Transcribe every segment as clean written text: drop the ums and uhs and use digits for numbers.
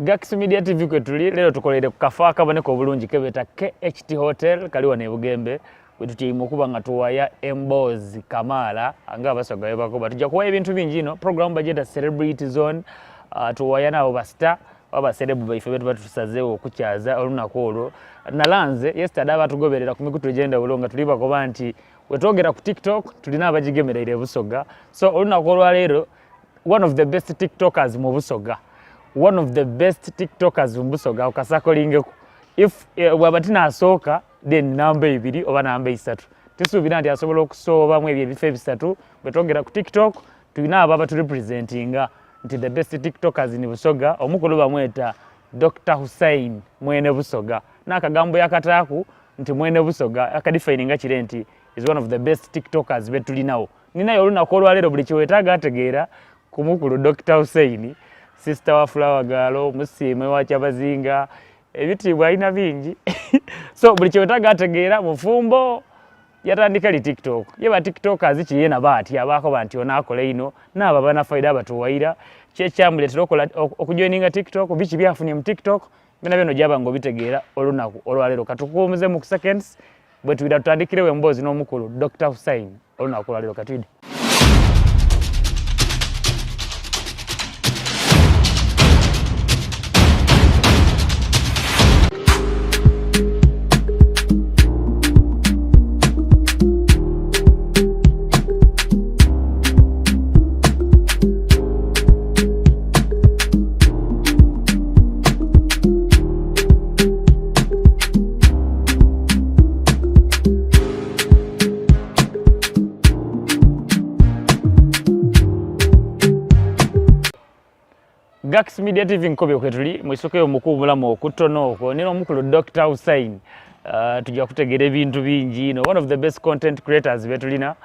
Gax Media TV kwe tuli leero tukoleire ku kafo akaboneka obulungi kebeeta KHT Hotel kali wano e Bugembe we tutyaime okuba nga tuwaya emboozi kamaala nga abasoga bwe bakoba tujja kuwaya ebintu bingi ino program bagyeta Celebrity Zone uh, tuwaya n'abo basita oba baserebu baife betuba tusazeewo okukyaza olunaku olwo nalanze yesterday abatugoberera ku mikutu egy'endawulo nga tuli bakoba nti wetwogera ku tiktok tulina abagigemereire ebusoga so olunaku olwaleero one of the best tiktokers mu busoga one of the best tiktokers mu busoga okasakolingeku if eh, bwaba tinasooka then namba ebiri oba namba isatu tusuubira nti asobola okusoobamu ebyo ebifo ebisatu bwe twogera ku tiktok tulina abo abaturepresentinga nti the best tiktokers ni busoga omukulu bamweta dr hussein mwene busoga n'akagambo yakataaku nti mwene busoga akadifininga kire nti is one of the best tiktokers betulinawo ninaye olunaku olwaleero buli kyewetaaga ategeera ku mukulu Dr. Hussein sister wa Flower Girl musiime wa Kyabazinga ebitiibwa alina bingi so buli kyewetaaga ategeera mufumbo yatandika li tiktok ye ba tiktokers kiye nabo atya abakoba nti ono akola ino naabo abanafaida abatuwaira kyekyamuleetera okujoininga tiktok biki byafunye mu tiktok byona byona ojaba nga obitegeera olunaku olwaleero katukuwumuze mu seconds bwe tuyira tutandikirewo emboozi n'omukulu Dr. Hussein olunaku olwaleero katwide Gax Media TV nkobe kwetuli mwisoke omukuumulamu okutono okwo nina omukulu Dr. Hussein uh, tujja kutegeera ebintu bingi no one of the best content creators betulina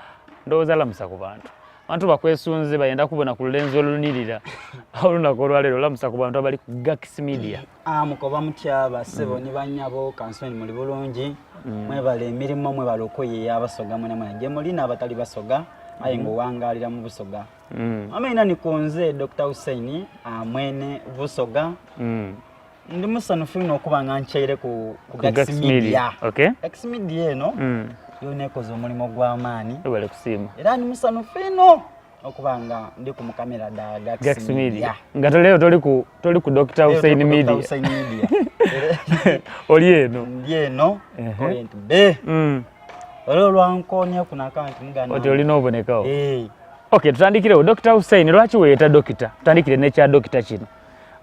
ndowooza lamusa ku bantu Bantu bakwesunze bayenda kubona ku lulenzi olunirira olunaku olwaleero olamusa ku bantu abali ku Gax Media. Ah, mukoba mutya basebo mm. ni banyabo kansoni muli bulungi mm. mwebale emirimu mwebale okuyiya abasoga mwena mwena gye muli n'abatali basoga aye mm. ng'owangalira mu busoga mm. amaina nikunze Dr. Hussein ah, mwene busoga mm. ndi musanufu ino okuba nga nkyaire ku, ku Gax Media. Okay. Gax Media eno mm. yona ekoze omulimu gw'amaanyi webale kusiima era ndi musanufu ino okuba nga ndi ku mukamera da Gax, Gax Media. Media nga toleero toli ku toli ku Dr. Hussein Media. Hussein Media. oli eno ndi eno uh -huh. oli nti be mm. olwo lwankonya kuno akantu mugana oti olina obonekawo hey. Eh. Okay, tutandikirewo Dr. Hussein lwaki weeyeta dokita tutandikire n'ekya dokita kino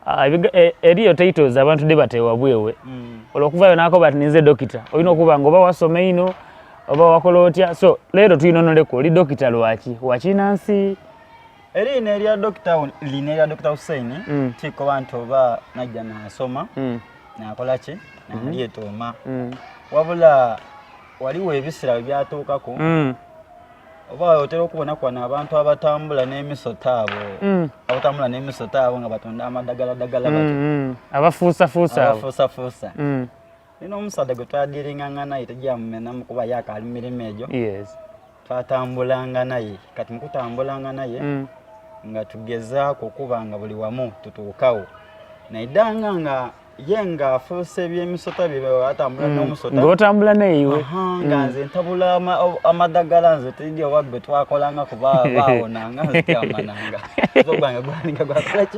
Ah, e, eriyo titles abantu de batewa bwewe mm. olwokuvayo nakoba ti ninze dokita olina okuba nga oba wasoma ino oba wakola otya so leero tuyinonoleko oli dokita lwaki wakinansi eriina erya dokita lina erya dokita Hussein mm. kikoba nti oba najja nasoma mm. nakola ki mm-hmm. nalyetooma mm. wabula waliwo ebisira webyatuukako mm. oba otera okubona kwano abantu abatambula n'emisota abo mm. abatambula n'emisota abo nga batunda amadagaladagala mm, batyo mm. abafuusafuusa abafuusafuusa mm. nina omusaadha gwe twadiringanga naye tejamumenamu kuba ye akaali mu mirimu egyo yes. twatambulanga naye kati mukutambulanga naye mm. nga tugezaako okuba nga buli wamu tutuukawo naidanga nga ye nga afuusa ebyemisota bye atambula mm. n'omusota ng'otambula naye iwe nga mm. nze ntabula amadagala nze tidi oba gwe twakolanga kuba baawonanga nze tyamananga so gwange gwalinga gwakola ki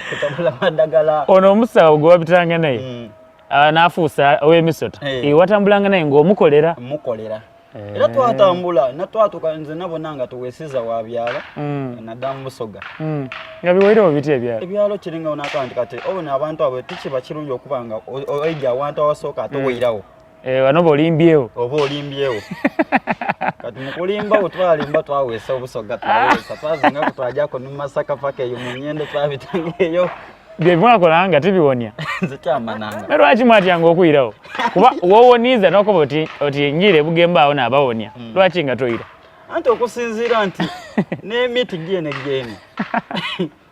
kutabula amadagala ono omusawo gwe wabitanga naye mm. ah, n'afuusa ow'emisota eh. watambulanga naye ng'omukolera mukolera Eh. era twatambula natwatuka nze nabona nga tuwesiza wa byalo mm. naddala mu busoga mm. nga biwairewo biti ebyalo ebyalo kiringa onaka nti kati obona abantu abo tekiba kirungi okuba nga oija awantu awasooka ate mm. owairawo eh, wano oba olimbyewo oba olimbyewo kati mukulimba bwe twalimba twaweesa obusoga twaweesa twazingaku twajako ne mumasaka paka eyo mu nyendo twabitanga eyo bye mwakola nga tubiwonya nze kyamananga lwaki mwatyanga okwirawo kuba wowoniiza nokuba oti oti njire bugembe awo naabawonya mm. lwaki nga toyira anti okusinziira nti n'emiti gyene gyene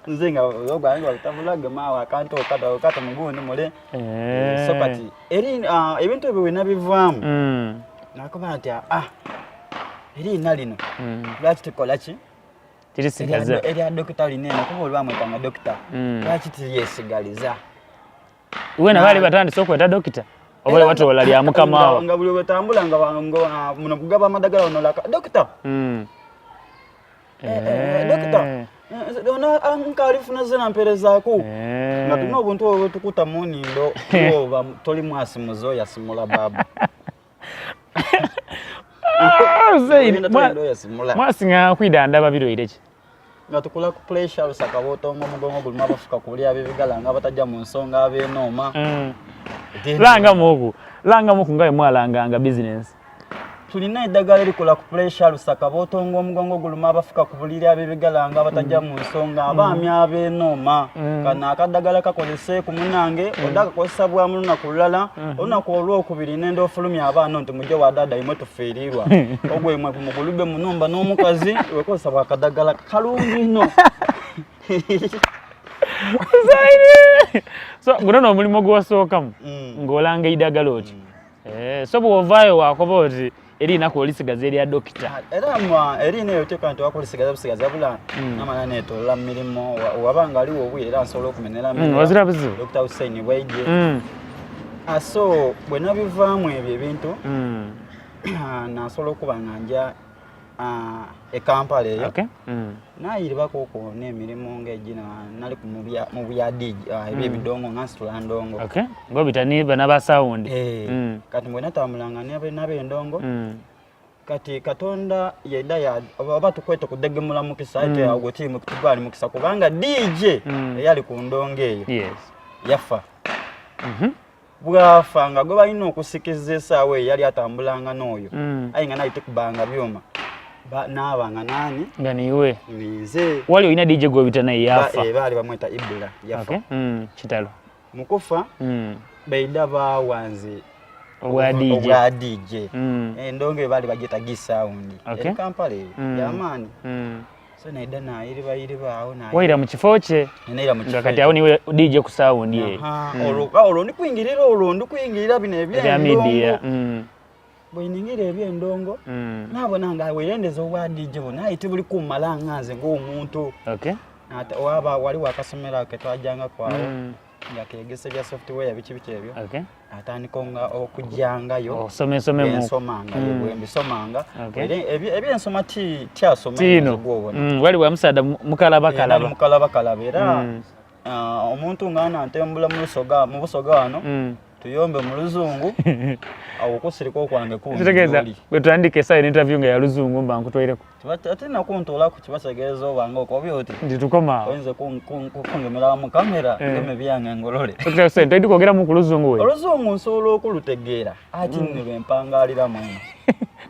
nze nga ogwange babitabula gemaawo akantu okata okata mugundi mule eh. so kati eri ah, ebintu ebyo wena bivaamu mm. nakuba nti ah eriina lino mm. lwaki tukola ki Tirisigaza. Erya dokita lino eno kuba olwamwetanga dokita. Mm. Lwaki tiryesigaliza? Iwena baali batandise okweta dokita oba watoola lya mukama wo nga buli wetambula nga ah, muno kugaba amadagala ono laka dokita mm. eh, eh, eh, dokita ono ah, nkalifuna zena mperezaku nga tulina obuntu obwo bwetukuta mu nindo oba toli mwasimuzi oyasimula baba ah, mwasinga kwidandaba birwaire ki nga tukula ku pressure lusaka botonga omugongo gulimu abafuka kuli abebigala nga abatajja mu nsonga abenooma mm. langa muku langa muku nga mwalanganga business tulina eddagala erikola ku pressure lusaka botonga omugongo guluma abafuka ku buliri abebigala nga abatajja mm. mu nsonga abaami mm. abenooma mm. kano akaddagala kakozese ku munange odde akakozesa bwa mu lunaku lulala olunaku olwokubiri nenda ofulumya abaana nti mujje wa dada imwe tufiirirwa ogwo imwe mugulube munumba n'omukazi wekozesa bwakadagala kalungi ino so guno n'omulimu gwewasookamu ng'olanga eidagala oti Eh, so bw'ovaayo wakoba oti eriina kwolisigaza erya dokita ah, era mwa eriina eyo teeka nti wakulisigaza busigaza wabula mm. namala netolola mu mirimu waba nga aliwo obwire era nsobola okumenera mm, wazira buzibu Dr. Hussein Bwaije mm. ah, so bwe nabivaamu ebyo ebintu mm. ah, nasobola okuba nga nja Ah, e Kampala eyo okay. mm. nayiribako okwo n'emirimu ng'egino nali mu bya DJ ah, ebyebidongo mm. nga nsitula ndongo okay. ngobita ni bana ba sound eh, mm. kati mbwe natambulanga n'abendongo mm. kati katonda yeda ya oba tukwete kudegemula mukisa ate mm. ogwo tiimu tugwali mukisa kubanga DJ mm. eyali ku ndongo eyo yes. yafa mm -hmm. bwafa nga gwe balina okusikiza esaawa eyo yali atambulanga n'oyo mm. aye nga naye tekubanga byuma naaba nga nani nga niwe ninze wali olina dj gwobita naye yafa eh, baali bamweta ibula yafa okay. mm, kitalo mukufa mm. baida bawanze obwa dj obwa dj mm. endongo eh, baali bagiyita gisaundi okay. eri kampala eyo mm. yamaani mm. so naida nayiriba yiriba awo naye waira mu kifo kye naira mu kifo kati awo niwe DJ ku sound ye mm. olwo olwo ndi kwingirira olwo ndi kwingirira bino ebyendongo mm. bweningira ebyendongo mm. nabona nga werendeza obwa DJ bo naye tebuli kumala nga nze ng'omuntu okay ate waba wali wakasomero ke twajjanga kwawo mm. nga kegesa bya software biki biki ebyo okay. atandika nga okujangayo osomesomensomanga mm. bwembisomanga ebyensoma tyasoma tino mm, wali wamusaada mukalabakalaba eh, mukalabakalaba era mm. ah, omuntu nga anantembula mu busoga wano mm. tuyombe mu luzungu awo okusirika okwange kitegeeza bwe tutandika esawa interview nga ya luzungu mba nkutwaireko ate nakuntoolaku kibategeeza obanga okobye oti nti tukoma oyinza kungemera mu kamera eh. ngeme byange ngolole toidi kwogeramu ku luzungu we oluzungu nsobola okulutegeera ati mm. nno lwempangaliramu eno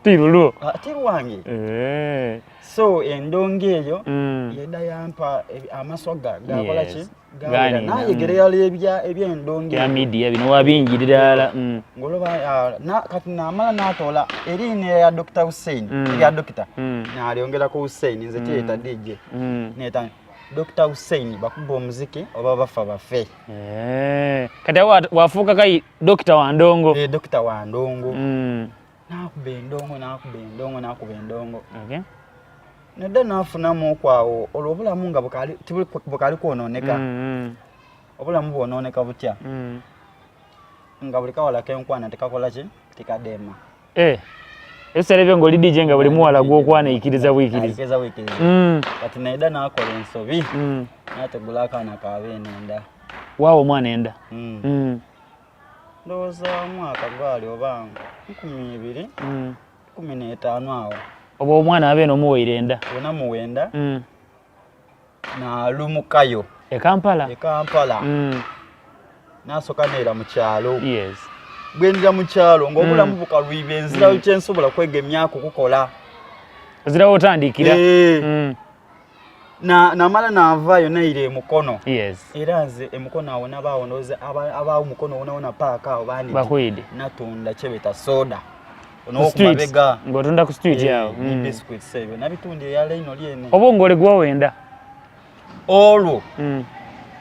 ti lulwo ah, ti lwange eh. so endongo eyo mm. yeda yampa amaswaga gakola ki nayegera yali ebyendongo ya media bino wabingirira ala mm. ngoloba ah, na kati namala natola eriina ya Dr. Hussein mm. erya Dr. mm. nalyongera ku Hussein nze tiyeta DJ neta Dr. Hussein bakuba omuziki oba bafa bafe eh kati awo wafuuka kai Dr. wa ndongo eh Dr. wa ndongo nakuba endongo nakuba endongo nakuba endongo okay nedda nafunamu okwawo olwo obulamu nga bukali kwonooneka mm, mm. obulamu bwonooneka butya mm. nga buli kawala kenkwana tekakola ki tekadeema eh, ebiseera ebyo ngaoli dj nga buli muwala gwokwana ikiriza bwikiriza kati neda nakola ensobi nategula akaana kabeene enda waawo omwana enda ndowooza omwaka gwali oba 20 15 awo oba omwana abe nomuwaire enda ona muwenda mm. nalumukayo e Kampala e Kampala mm. nasoka neera mu kyalo yes bwendira mu kyalo ng'obulamu mm. bukalwiba enzirayo mm. kyensobola kwegemyako kukola ozirawo otandikira e. mm. na namala navayo naire emukono yes. era nze emukono awo nabaawo ndowooza abaawo mukono wonawona paaka awo bandi bakwide natunda kyebeta soda onokumabega ng'otunda ku street eh, awo mm. biscuits ebyo nabitunda eyala ino lyene oba ng'oli gwowenda olwo mm.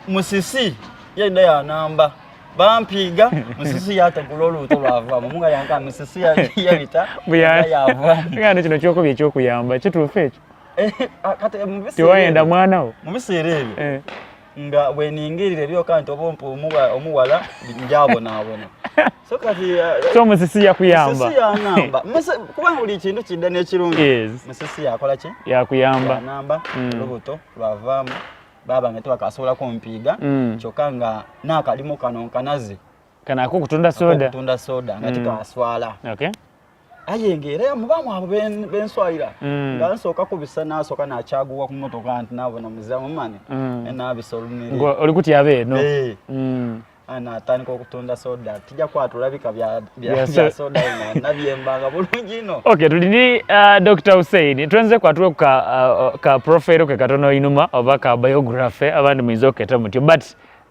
musisi yedda yanamba bampiiga musisi yategula olubuto lwavamu munga yanka musisi yabita yavamu kino kyokubya ekyokuyamba kituufu ekyo Eh, ah, tewayenda mwana wo mu biseera ebyo eh. Nga bweningirira ebyoka nti oba omuwala njabonaabona. So kati so musisi yakuyamba. Musisi yanamba. Kubanga buli kintu kidda n'ekirungi. Yes. Musisi yakola ki? Yakuyamba. Yanamba olubuto lwavaamu baba nga tebakasobola kumpiiga kyokka nga n'akalimu kano nkanaze. Kano ak'okutunda soda. Ak'okutunda soda nga tikaswala. Okay. Aye ng'era mubaamu abo benswalira nga nsooka kubisa nasooka nakyaguwa ku motoka nti nabona muziramu mani naabisa oluniri. Nga oli kutyaba eno. Natandika okutunda soda tijja kwatula bika bya soda nabyembanga bulungi ino. Okay, tuli ni Dr. Hussein twenze kwatula ka ka profile ke katono inuma oba ka biography abandi muyinza okuketa mutyo but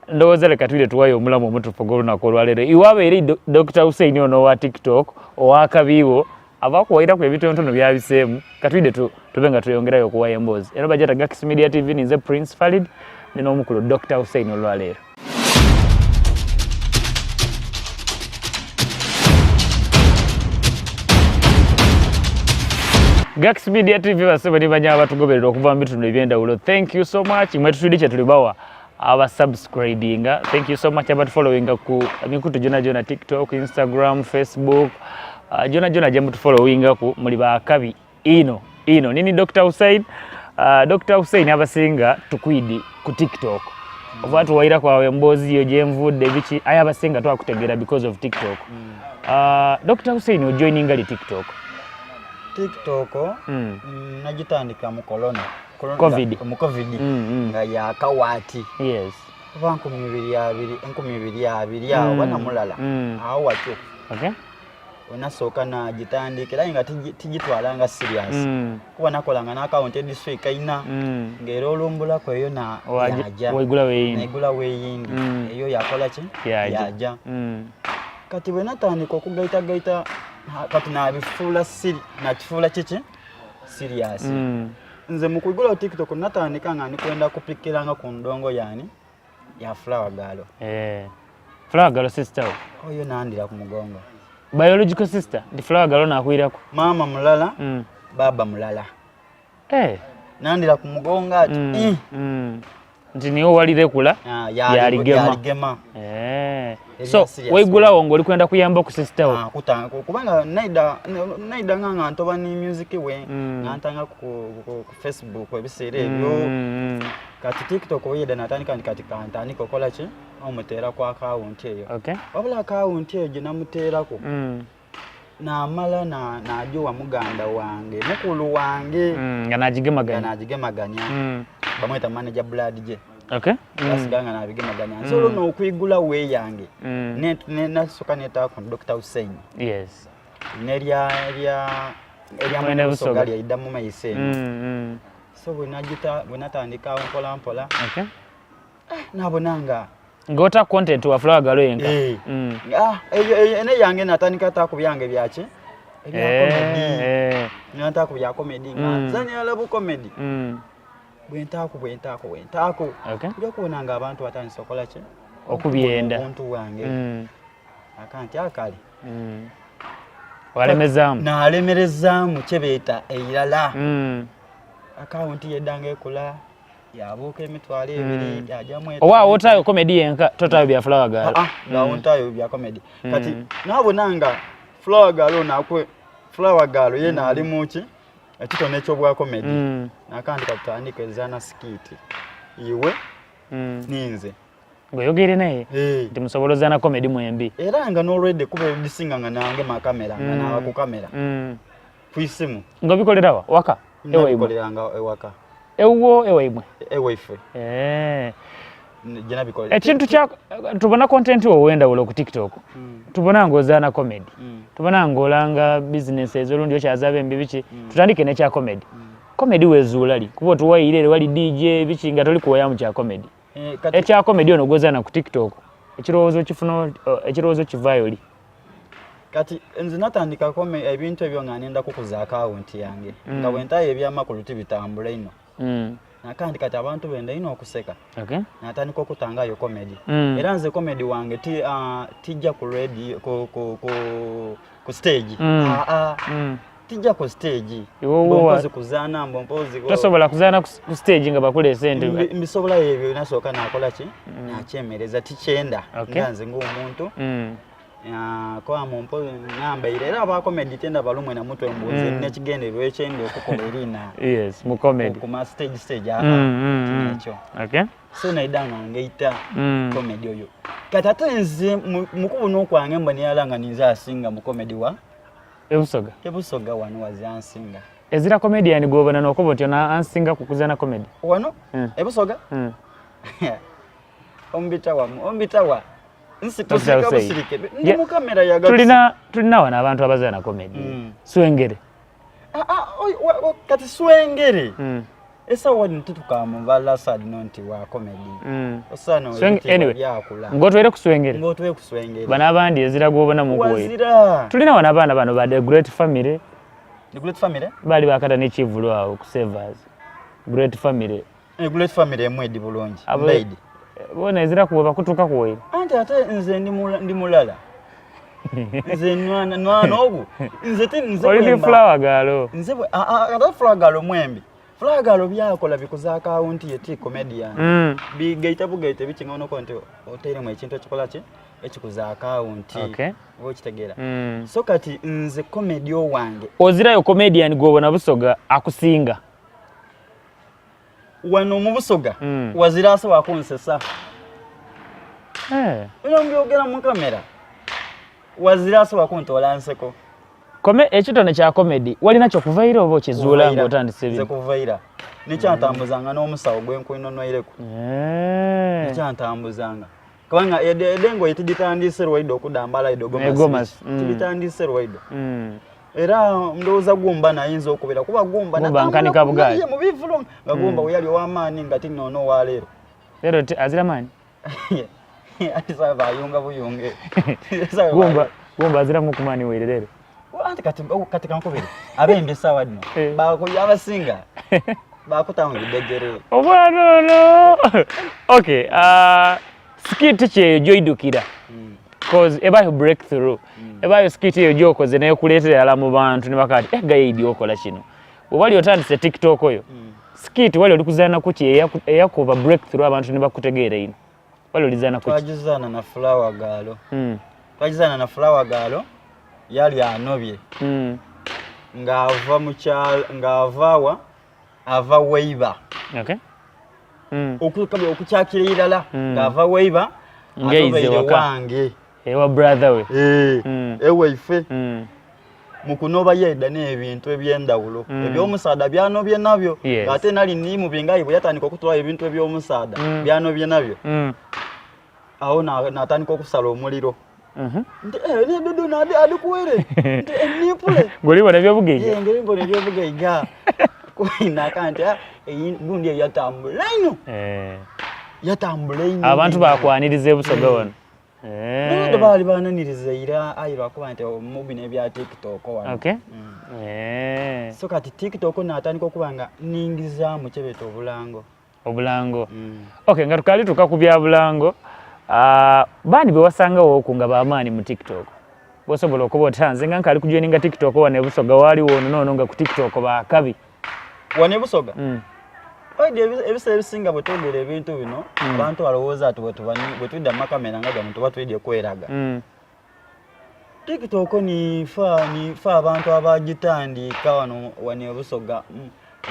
ndowooza leka twire tuwayo omulamu omutuufu ogw'olunaku olwaleero iwaaba eri Dr. Hussein ono owa TikTok owakabiiwo abakuwairaku ebitonotono byabiseemu katwide tube nga tweyongerayo okuwayo emboozi era bajata Gax Media TV ninze Prince Farid n'omukulu Dr. Hussein olwaleero. Gax Media TV basebo ni banya abatugoberera okuva mu bitundu eby'endawulo. Thank you so much. Mwe tutuli kye tulibawa aba subscribinga. Thank you so much abatu followinga ku mikutu gyona gyona TikTok, Instagram, Facebook. Gyona gyona gye mutufollowinga ku muli bakabi ino ino. Nini Dr. Hussein? Dr. Hussein abasinga tukwidi ku TikTok. Oba tuwaira kwawe emboozi yo gye nvudde biki aye abasinga twakutegeera because of TikTok. Dr. Hussein ojoininga li TikTok? TikTok nagitandika mu corona. Covid. Mu Covid nga yakawaati. Yes. Oba 2020 awo bana mulala. Awo watyo. Okay. Onasooka nagitandika era nga tigitwala nga serious. Kuba nakolanga n'akawunti ediswika ina ng'era olumbulako eyo na yaja. Waigula weyindi. Naigula weyindi. Eyo yakola ki? Yaja. Kati bwe natandika okugaitagaita kati nabifuula siri nakifuula kiki? Serious. Nze mu kuigula TikTok natandika nga ndikwenda kupikiranga ku ndongo yani ya Flower Girl. Flower Girl sister wo? Oyo nandira ku mugongo. Biological sister ndi Flower Girl nakwirako. Mama mulala, baba mulala. Nandira ku mugongo ati. Nti niwe walire kula yaligema. Yaligema. So waigulawo ng'oli kwenda kuyamba ku sister wo. Kubanga naida nga ntoba ni music we nga ntanga ku Facebook ebiseera ebyo. Kati TikTok oyeda natandika nti kati kantandika okola ki? Omuteera ku account eyo. Wabula account eyo gye namuteerako. Namala najowa muganda wange mukulu wange nga nagigemaganya. Nga nagigemaganya. Bamweta manager Blood J. Okay. Yasigala nga nabigemaganya. Nsobola n'okwigula we yange. Nasooka neetaako Dr. Hussein. Yes. Nerya erya erya Mwene Busoga Busoga. lyayidda mu maiso eno. So bwe natandika mpola mpola. Okay. Nabona nga ng'ota content wa Flower Girl yenka. Ene yange natandika ta ku byange byaki? Ebya comedy. Nata ku bya comedy nga nzanya labu comedy. Bwe ntaako bwe ntaako bwe ntaako. Okay. Nja kubona nga abantu batandise okola ki? Okubyenda. Obuntu bwange. Akanti akale. Walemezaamu. Nalemerezaamu kye beeta eirala. Akawunti yeddanga ekula. Yabuuka emitwalo ebiri, yajamu etaano. Owa otayo comedy yenka totayo bya Flower Girl. Nga ontayo bya comedy. Kati nabona nga Flower Girl ono akwe Flower Girl ye naali mu ki? Ekitone eky'obwa comedy. Nakandika tutandike ezaana skit. Iwe ninze. Ng'oyogeire naye nti musobola ozaana comedy mwembi. Era nga n'olwedde kuba ebisinga nga nange ma kamera, nga naawa ku kamera. Ku isimu. Ng'obikolera wa? Waka? Nabikoleranga ewaka. Ewuwo ewaimwe? Ewaife. Gye nabikolera. Ekintu kya tubona content wo ow'endawulo ku TikTok. Tubona ng'ozaana comedy. Tubona ng'olanga businesses olundi okyazaaba embi biki. Tutandike n'ekya comedy. Comedy wezuula li? Kuba otuwayire ere wali DJ biki nga toli kuwayamu kya comedy. Ekya comedy ono gw'ozaana ku TikTok. Ekirowoozo kifuna ekirowoozo kivaayo li? Kati nze natandika ebintu ebyo nga nenda kukuza account yange. Nga bwe ntayo ebyamakulu tibitambula ino. Nakandi kati abantu benda ino okuseka. Okay. Natandika okutangayo comedy. Era nze comedy wange tijja ku radio, ku stage. Tijja ku stage. Iwe wowa- Mpozi kuzaana mbo mpozi Tosobola kuzaana ku stage nga bakuleese nti Mbisobola ebyo nasooka nakola ki? Nakyemereza tikyenda. Nga nze ng'omuntu. Ah, kwa mu mpozi nambaire era aba comedy tenda balumwe na mutwe mbuze n'ekigendererwa ekyenda okukola erina. Yes, mu comedy. Ku ma stage stage aha. Ekyo. So naida nga ngeita comedy oyo. Kati ate nze mukubuna okwange mba niyala nga ninze asinga mu comedy wa Ebusoga. Ebusoga wano wazansinga. Ezira comedian gwobona nokuba otyo na ansinga kukuzana comedy. Wano? Ebusoga? Ombitawa, ombitawa. Nsi tusirika busirike. Ndi mu kamera ya Tulina tulina wano abantu abazana comedy. Swengere. Ah ah oi, kati swengere. Esawa nti tukamubala sad no nti wa comedy. Osano anyway, byakula. Ngotwere kuswengere. Ngotwere kuswengere. Bana abandi ezira gwobona mu kuwe. Wazira. Tulina wano abaana bano ba The Great Family. The Great Family? Bali bakata n'ekivulu awo ku Savers. Great Family. The Great Family emwedi bulungi. Mbaidi. Bona ezira kuwe bakutuka kuwe. Anti ate nze ndi mulala. Nze nwana nwana ogu. Nze ti nze Oli flower galo. Nze ate flower galo mwembi. Flower galo byakola bikuza account ye ti comedian. Bigaita bugaita bikinga noko nti oteremu ekintu ekikola ki ekikuza account. Oba okitegeera. So kati nze comedy owange. Ozirayo comedian gw'obona Busoga akusinga. Wano mu Busoga wazira asobola kunsesa. Bino mbyogera mu kamera. Wazira asobola kuntoola nseko. Ekitone kya comedy walina kyo kuvaira oba okizuula ng'otandise bino? Nze kuvaira. Nekyantambuzanga n'omusawo gwe nkwinonwaireku. Nekyantambuzanga. Kubanga edengo etiditandise lwaido okudambala ido gomasi. Tibitandise lwaido. Era ndowooza Gumba nayinza okubeera kuba Gumba nkanika bugaali. Mu bivulo nga Gumba we yali ow'amaanyi nga ti noono owaleero. Leero azira maanyi? Ati ayunga buyunge. Gumba Gumba aziramu kumaani weere leero. Anti kati kati kankubire abembi essaawa dino abasinga bakutamu bidegere. Omwana ono. Okay, skit kyeyo gy'oidukira. Cause ebayo breakthrough. Ebayo skit eyo gy'okoze n'ekuleetera ddala mu bantu ne bakati eh gaye idi okola kino. Bwe wali otandise TikTok oyo. Skit wali oli kuzaana ku ki eyakuba breakthrough abantu ne bakutegeera ino. Wali olizaana ku ki? Twagizaana na flower galo. Twagizaana na flower galo yali anobye. Ng'ava mu kyalo ng'ava wa ava Weiba. Okukyakira irala ng'ava Weiba atobeire wange. Ewa brother we. Ewaife. Mu kunoba yedda n'ebintu eby'endawulo eby'omusaadha byanobye nabyo ate nali nimubi nga bwe yatandika okutwala ebintu eby'omusaadha byanobye nabyo awo natandika okusala omuliro nti dudu nadi adikuwere nti enipule ng'olibona ebyobugaiga ngeri mbona ebyobugaiga naka nti gundi eyo yatambula ino yatambula ino abantu bakwaniriza ebusoga wano Naye baali bananiriza ira ayi lwakuba nti omubi n'ebya TikTok wano. So kati TikTok natandika okuba nga ningizaamu kye beeta obulango. Obulango. Okay, nga tukaali tuka ku bya bulango, baani be wasangawo okwo nga b'amaanyi mu TikTok? Bw'osobola okuba otanze nga nkaali kujoininga TikTok wano e Busoga waaliwo ono n'ono nga ku TikTok baakabi. Wano e Busoga? Oidi ebiseera ebisinga bwe twogera ebintu bino abantu balowooza ati bwe tudda mu makamera nga gano tuba twidye kweraga. TikTok nifa nifa abantu abagitandika wano wano e Busoga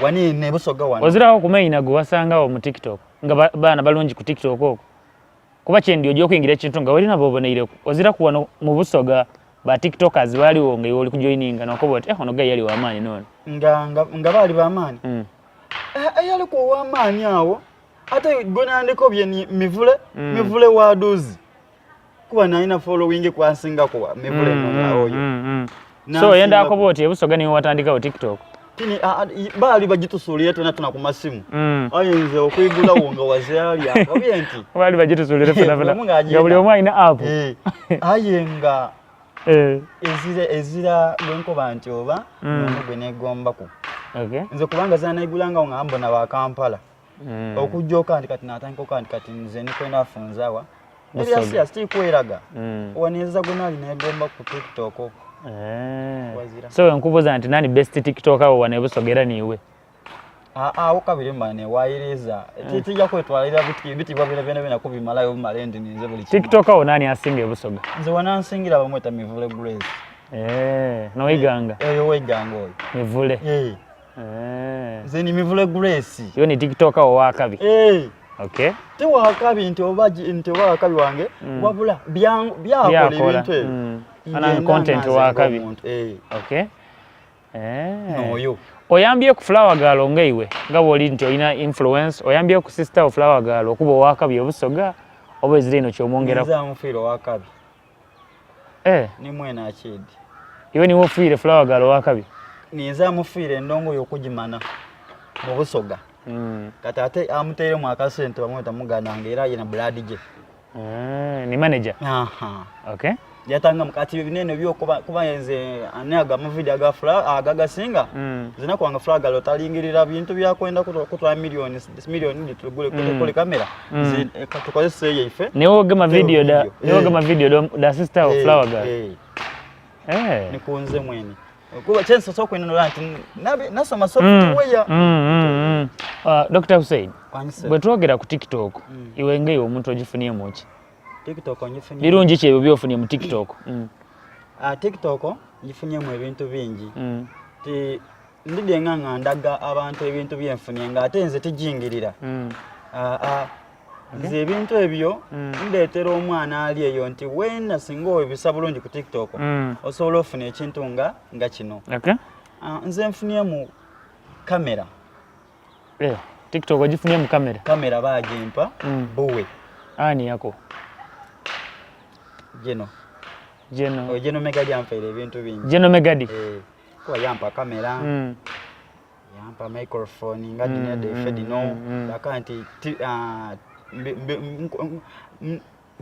wano eno e Busoga wano. Ozirawo ku maina gwe wasangawo mu TikTok nga baana balungi ku TikTok okwo? Kuba kyendi ojja okuyingira ekintu nga olina b'oboneireku. Oziraku wano mu Busoga ba TikTokers baaliwo nga iwe oli kujoininga nokoba oti eh ono guy yali w'amaanyi n'ono. Nga nga nga baali b'amaanyi? Eyaliku ow'amaanyi awo ate gwe nandikobye ni Mivule Mivule wa Duzi. Kuba nalina following kwansinga kuwa Mivule no oyo. So oyenda akoba oti ebusoga niwe watandikawo TikTok? Tini baali bagitusuulira tona tuna ku masimu. Ayinza okwigulawo nga wazaali akabye nti. Baali bagitusuulira fena fena. Nga buli omu alina app. Aye nga ezira ezira gwe nkoba nti oba nono gwe neegombaku. Nze kubanga zanaigulangawo nga mbona ba Kampala. Okujja oka nti kati natandika oka nti kati nze nikwenda afunzawa. Ebya siya sitikweraga. Waneza gwe nali neegomba ku TikTok. Eh. Wazira. So nkubuuza nti nani best tiktoker wo wano e Busoga era niiwe? Awo kabiri mba newayiriza tijja kwetwalira bitibwa byona byona byona kubimalayo bumale ndi ninze buli kimu. Tiktoker wo nani asinga e Busoga? Nze wanansingira bamweta Mivule Grace. Eh, noiganga. Oyo weiganga oyo. Mivule. Eh. Eh. Nze ni Mivule Grace. Yo ni tiktoker wo wakabi. Eh. Okay. Ti wakabi nti oba nti oba wakabi wange wabula byakola ebintu ebyo. Ana content wakabi. Eh. Okay. Eh. Noyo. Oyambye ku Flower Girl nga iwe nga bw'oli nti olina influence oyambye ku sister wo Flower Girl okuba owakabi obusoga oba ezira eno kyomwongera Nze amufiire owakabi. Eh. Ni mwene akidi. Iwe niwe ofiire Flower Girl owakabi. Ninze amufiire endongo y'okugimana mu Busoga. Kati ate amuteeremu akasente bamweta muganda era yena blood gye. Ni manager. Aha. Okay. Yatanga mukati binene byo kuba kuba nze ane aga mu video aga fla aga gasinga. Nze nakwanga Flower Girl otalingirira bintu bya kwenda kutwa million million tugule kule kamera. Nze mm. tukozese yeife. Niwe ogema video da niwe ogema video da, da sister of Flower Girl. Eh. Eh. Nikunze mwene. Kuba chenso so kwinonora nti nasoma software. Dr. Hussein. Kwanise. Bwe twogera ku TikTok, iwe ng'eyo omuntu ogifunye ki? TikTok ngifunye. Birungi ki ebyo by'ofunye mu TikTok? Ah, TikTok ngifunyemu ebintu bingi. Ti ndidde nga nga ndaga abantu ebintu byenfunye nga ate nze tijingirira. Ah, ah, nze ebintu ebyo ndeetera omwana ali eyo nti weena singa obisa bulungi ku TikTok osobola ofuna ekintu nga nga kino. Okay. Ah, nze nfunyemu kamera. Eh, TikTok ogifunye mu kamera. Kamera bagimpa buwe. Ani yako? Geno. Geno. Oyo Geno Megadi ampeera ebintu bingi. Geno Megadi. Eh, kuba yampa kamera. Yampa microphone nga dino mm, ife dino laka nti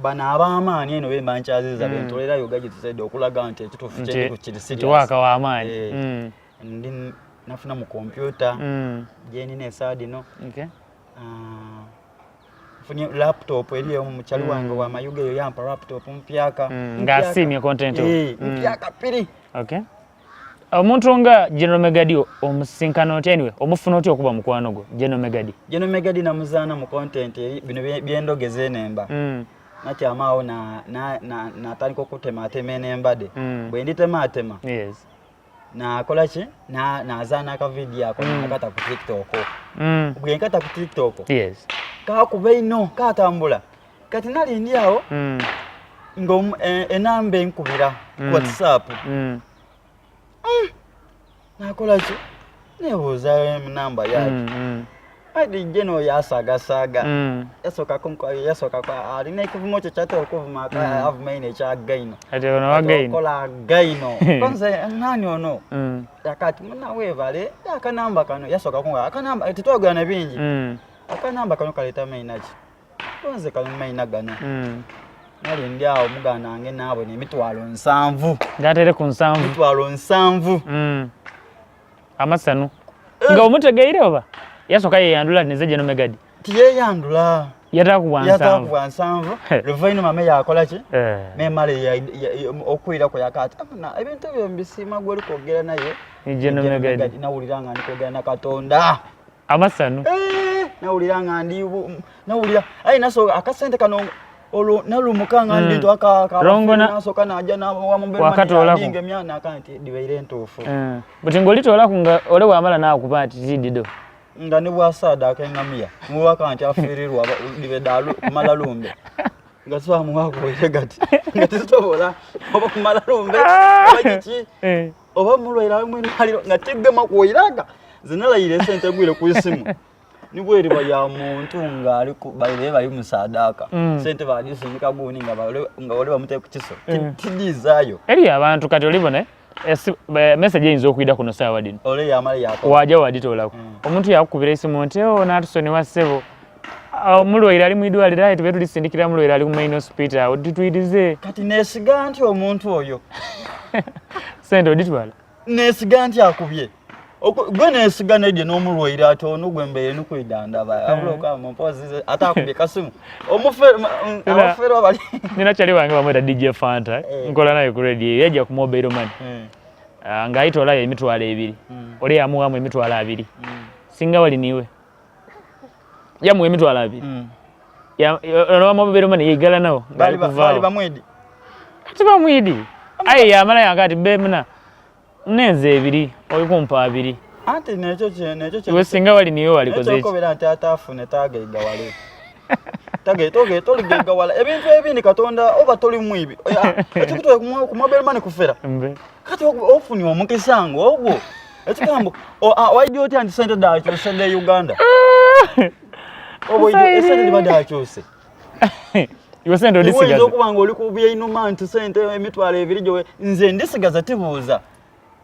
bano ab'amaanyi eno bemba nkyaziza bentolerayo gagitusaidde okulaga nti ekituufu kyendiku kiri serious. Waaka w'amaanyi. Eh, ndi nafuna mu kompyuta gyenina esaa dino. Okay. Ah, nfunye laptop eri eyo mukyali wange wa Mayuge eyo yampa laptop mpyaka. Ng'asiimye content wo. Eh, mpyaka piri. Okay. Omuntu nga General Megadi omusinkana otya anyway omufuna otya okuba mukwano gwo General Megadi? General Megadi namuzaana mu content eri bino byendogeza enemba. Natyama awo natandika okutematema enembade. Bwe nditematema. Yes. Nakola ki? Nazaana akavidiyo ako nakata ku TikTok. Bwe nkata ku TikTok. Yes. Kakuba ino katambula. Kati nali ndi awo nga enamba enkubira ku WhatsApp. Nakola ki? Nebuuza enamba yaki. Adi jeno yasagasaaga. Yasooka alina ekivumo kye kyatera okuvuma avuma ino ekya gaino. Ati ono wa gaino. Okola gaino. Konze nani ono? Yakati muna weebale akanamba kano yasooka kunga akanamba tetwagala na bingi. Akanamba kano kaleeta mayina ki? Konze kano mayina gano. Nali ndi awo muganda wange naabwe n'emitwalo 70. Gatere ku 70. Emitwalo 70. Amasanu. Nga omutegeire oba? Yasooka yeyandula nze General Megadi. Tiyeyandula. Yatakuwa 70. Yatakuwa 70. Luvaino mame yakola ki? Memale okwirako yakati. Afuna ebintu ebyo mbisiima gwe oli kwogera naye. Ni General Megadi. Nawulira nga ndi kwogera na Katonda. Amasanu. Nawulira nga ndi nawulira ayi nasooka akasente kano olwo nalumuka nga ndi nti nasooka najja Wakatoolako. emyana aka nti dibaire entuufu. Buti ng'olitoolaku nga ole bw'amala n'akuba nti tidido. Nga ne bw'asaada ak'engamiya muwaka nti afiirirwa dibe kumala lumbe. Nga twamuwakuwere gati nga tisobola oba kumala lumbe oba kiki oba mulwaire ali mwirwaliro nga tigema kuwoiraga nze nalayira esente egwire ku isimu nibweriba ya muntu nga ali baire bali musadaka sente bagisindika gundi nga nga ole bamuteye ku kiso tidizaayo eri abantu kati olibona message eyinza okwida kuno saawa dino ole yamala yakola waja waditoolako omuntu yakukubira esimu nti o natusonyiwa ssebo omulwaire ali mwidwaliro aye tube tulisindikira mulwaire ali ku main hospital awo tutwirize kati nesiga nti omuntu oyo sente oditwala nesiga nti akubye. Gwe nesiga nedye n'omulwaire ati ono gwe mbeire nikwidandaba eh. abula okama mpozi ate akubye kasimu omuferwa bali nina kyali wange bamweta DJ Fanta eh. nkola naye ku radio yajja ku mobile money eh. ah, nga ayita olayo emitwalo ebiri hmm. oli yamuwamu emitwalo abiri hmm. singa wali niwe yamuwa emitwalo abiri hmm. ono wa mobile money yeigala nawo bali bamwidi kati bamwidi aye yamala yanga ati bemuna Nenze ebiri oli kumpa abiri. Anti nekyo kye nekyo kye. Iwe singa wali niwe walikoze ki? Ekyo nti atafune tagaiga wale. Tage toge toligaiga wala. Ebintu ebindi Katonda oba toli mwibi. Ekikutwe ku mobile money kufera. Mbe. Kati ofuni omukisa ngo ogwo. Ekigambo waidi otya nti sente dakyuse ne Uganda. Obo sente dakyuse. Iwe sente odisigaza. Oyinza okuba nga oli ku byainuma nti sente emitwalo ebiri gyowe nze ndisigaza tibuuza.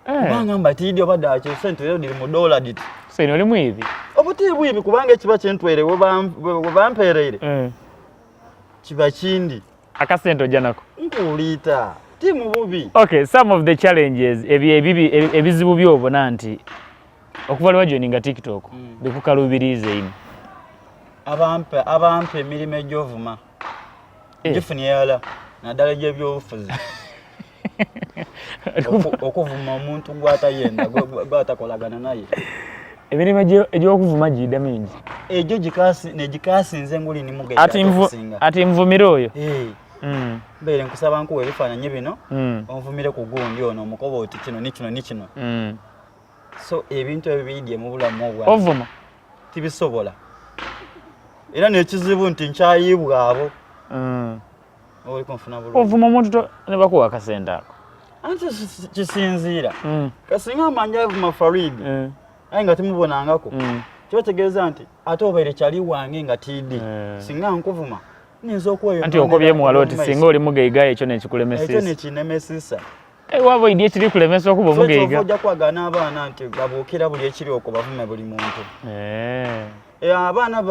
Eh. Kubanga mba tiidi oba daki sente leero diri mu dola diti. Sente oli mwibi. Obuti bwibi kubanga ekiba kyentwere we bampeereire. Eh. Kiba kindi. Akasente ojja nako. Nkuliita. Ti mu bubi. Okay, some of the challenges ebi ebibi ebizibu by'obona nti okuva lwe wajoininga tiktok mm. bikukalubiriiza ino abampa abampa emirimu egyovuma eh. gifunye yala naddala egyebyobufuzi okuvuma omuntu gwatayenda gwatakolagana naye emirimu egyokuvuma giida mingi egyo negikasinze nguli nimugeati nvumire oyo eh. mm. mbeere nkusaba nkuwa ebifaananyi bino mm. onvumire ku gundi ono omukoba oti kino nikino nikino mm. so ebintu ebyo biyidye mu bulamu obwa ovuma tibisobola era nekizibu nti nkyayibwa abo mm. oli kunfuna bulungi ovuma omuntu ne bakuwa akasente ako anti kisinziira mm. kasinga amanja avuma farid mm. aye nga timubonangako mm. kiba kitegeeza nti ate obaire kyali wange nga tiidi mm. singa nkuvuma ninza okweyo anti okobye muwala oti singa oli mugaiga ekyo nekikulemesisa ekyo nekinemesisa Ewaabo idi ekiri kulemesa okuba omugaiga. Ojja kwagana abaana nti babuukira buli ekiri okwo bavume buli muntu. Eh. Eh, abaana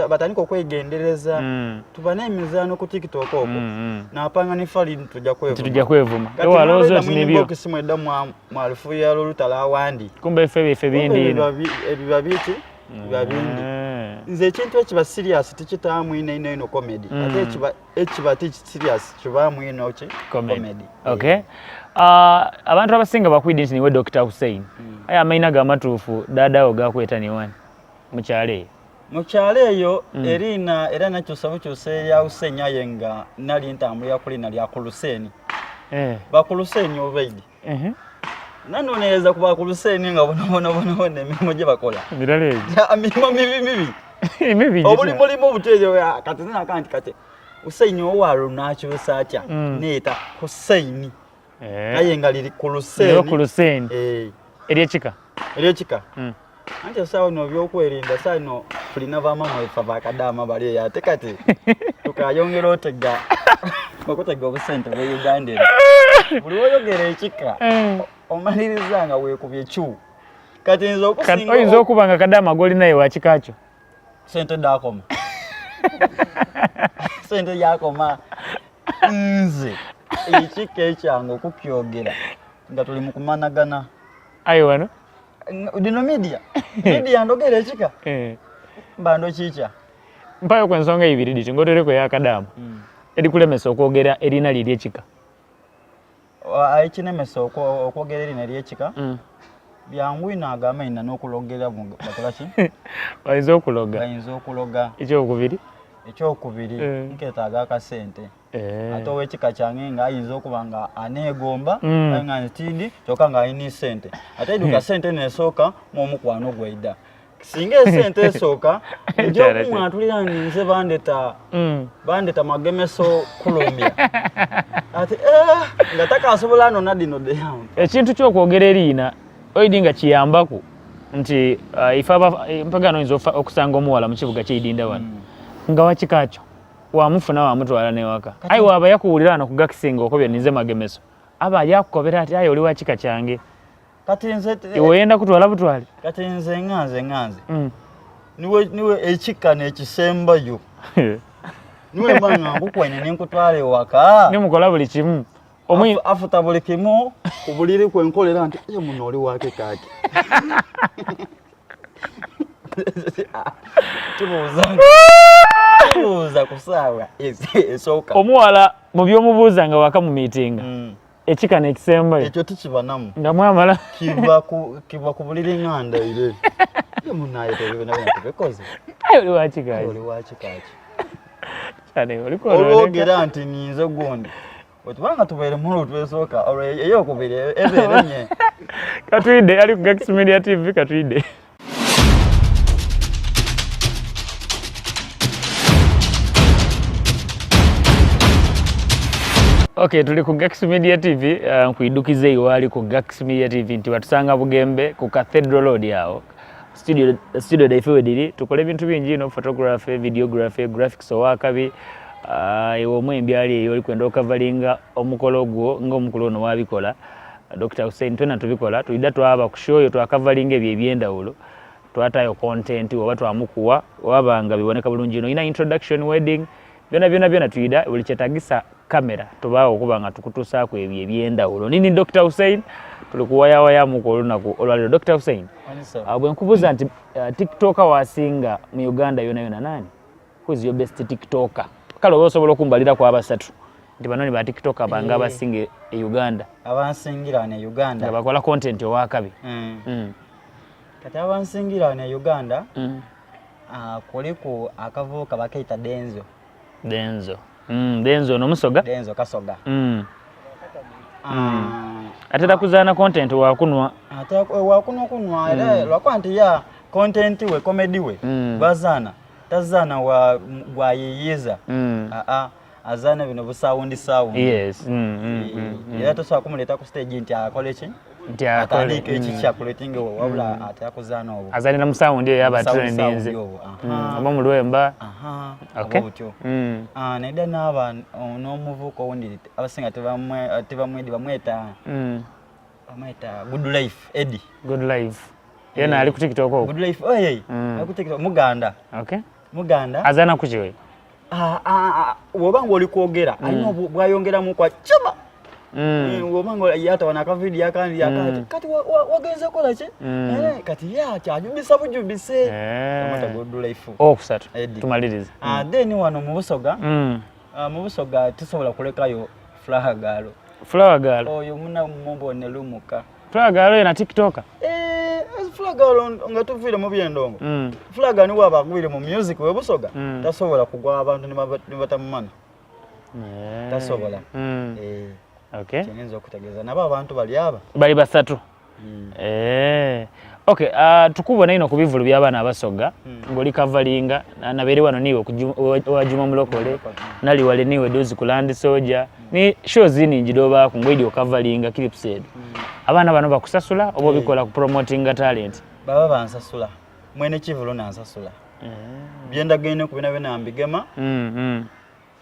batandika okwegendereza mm. tuba n'emizaano ku tiktok okwo mm, mm. napanga ne farid tujja kwevuma tujja kwevuma ewalowooza oti nibyo mwedda mwalufuya lolutalo awandi kumbe ife bife bindi ino ebiba biki biba bindi eh. nze ekintu ekiba serious tikitaamu ino ino ino comedy ate ekiba ekiba ti serious kibaamu ino ki comedy okay uh, abantu abasinga bakwidi nti niwe Dr. Hussein mm. aya amaina ga matuufu dada wo gakweta ni wani mukyalo eyo mukyalo eyo mm. erina era nakyusa bukyusa erya Hussein aye nga nali ntambulira ku lina lya Kuluseni eh. Bakuluseni obaidi uh mhm. -huh. nanonereza ku bakuluseni nga bonabonabonabona emirimu gye bakola mirala egyo mirimo mibi mibi emibi obulimu mulimu obuteeyo kati zinaka nti kati Hussein owalo nakyusa atya mm. neeta Hussein eh. aye nga liri ku Luseni eh. eryekika eryekika mm. anti esaawa no byokwerinda saa no tulina bamama efa bakadaama bali eyo ate kati tukayongera otega okutega obusente bwe Uganda eno buli woyogera ekika eh. omaliriza nga weekubye kyu kati nze okusinga oyinza okuba nga kadaama golinaye wakika kyo sente dakoma sente yakoma nze ekika ekyange okukyogera nga tuli mu kumanagana ayi wano dino media media ndogera ekika eh. mbando kikya mpayo ku ensonga ibiri diti ngotereko yakadamu mm. erikulemesa okwogera erina liri ekika ekinemesa okwogera erina eryekika mm. byangu ino agamba ina n'okulogera bakolaki bayinza okuloga bayinza okuloga ekyokubiri ekyokubiri eh. nketaaga akasente eh. ate owekika kyange nga ayinza okuba nga aneegomba mm. aye nga ntindi kyokka nga alina esente ate eduka sente nesooka mu omukwano gwaida singa esente esooka nja okumwatulira nti nze bandeta mm. bandeta magemeso kulumya ati eh, nga takasobola nona dino ekintu kyokwogera eriina oidi nga kiyambaku nti uh, ife eh, mpagano oyinza okusanga omuwala mu kibuga kyeidinda wano mm. nga wakikakyo wamufuna wamutwala newaka aye waba yakuwulira wano kugakisinga okobye ninze magemeso aba yakukobera ati aye oli wakika kyange kati nze iwe oyenda kutwala butwale kati nze nga nze nga nze mm. niwe niwe ekika nekisembayo niwe mba nga nkukwene nenkutwala ewaka nimukola buli kimu. Afuta buli kimu ku buliri kwe nkolera nti ye muno oli wake kaki. Tubuuza tubuuza ku ssaawa esooka. Omuwala mu by'omubuuza nga waka mu miitinga mm. ekika n'ekisembayo ekyo tukibanamu nga mwamala kiva ku kiva ku buliri nga ndaire ye munaye tebikoze aye oli wakikaaki oli wakikaaki olwogera nti ninze gundi otubanga tubeere mulu twesooka olwo eyokubiri ebeere nye katwide ali ku Gax Media TV katwide Okay, tuli ku Gax Media TV uh, nkuidukize iwali ku Gax Media TV nti batusanga Bugembe ku Cathedral Road awo studio studio daife wediri tukola ebintu bingi no photography videography graphics owakabi uh, ewe omwembi ali eyo oli kwenda okavalinga omukolo gwo nga omukulu ono wabikola Dr. Hussein twena tubikola tuida twaba ku show yo twakavalinga ebyo ebyendawulo twatayo content oba twamukuwa wabanga biboneka bulungi ino ina introduction wedding byona byona byona tuida buli kyetagisa kamera tubaawo okuba nga tukutuusaako ebyo ebyendawulo nini Dr. Hussein tuli kuwayawayamuku olunaku olwaleero Dr. Hussein uh, bwe nkubuuza nti uh, tiktoker wasinga mu Uganda yona yona nani who is your best tiktoker kale oba osobola okumbaliraku abasatu nti bano ni ba tiktoker bange eh. abasinga e Uganda abansingira wano e Uganda nga bakola content owakabi mm. mm. kati abansingira wano e Uganda mm. uh, kuliku akavubuka bakeyita Denzo Denzo. Mm, Denzo no musoga? Denzo kasoga. Mm. Mm. Atera kuzaana content wakunwa. Ate wakunwa kunwa era mm. lwakuba nti ya content we comedy we mm. bazaana tazaana wa gwayiyiza. Mm. A a azaana bino busawundi sawundi. Yes. Mm, mm, mm, mm. Era tosobola kumuleeta ku stage nti akole ki? nti akole mm. ekikyakuletinga wabula mm. ate akuzaana obwo azanira mu sound eyo yaba trendinze mm, oba mu lwemba okay butyo ah, naida n'aba n'omuvuka owundi abasinga tebamwedi bamweta bamweta good life Eddie good life yena ali ku TikTok good life oye ali ku TikTok muganda okay muganda azana kukiwe ah, ah, woba nga oli kwogera alina bwayongeramu kwa chuma Mm. Eh, woba nga yatawana akavidiyo akandi akati mm. kati wagenze kola ki mm. eh, kati ye akyajubisa bujubise eh. okusatu tumalirize ah, then wano mu busoga ah, mu busoga tusobola kulekayo flower girl flower girl oyo muna mubone lumuka flower girl yena tiktoker flower girl nga tuviire mu byendongo flower girl niwaba agwire mu music we busoga tasobola kugwa abantu ne batamumana Eh. Tasobola. Mm. Eh. Okay. Kyenyinza okutegeeza nabo abantu bali aba bali basatu. Mm. Eh. Okay, uh, tukubona ino ku bivulu by'abaana abasoga mm. ng'oli kavalinga nabeere wano niiwe wa Juma Mulokole mm. nali wale niiwe dozi ku Land Soldier mm. ni shows ningi dh'obaaku ng'oidi okavalinga clips edo mm. abaana bano bakusasula oba eh. obikola ku promotinga talent? Baba bansasula mwene kivulu nansasula mm. byendagaine ku bina byona mbigema mm, mm.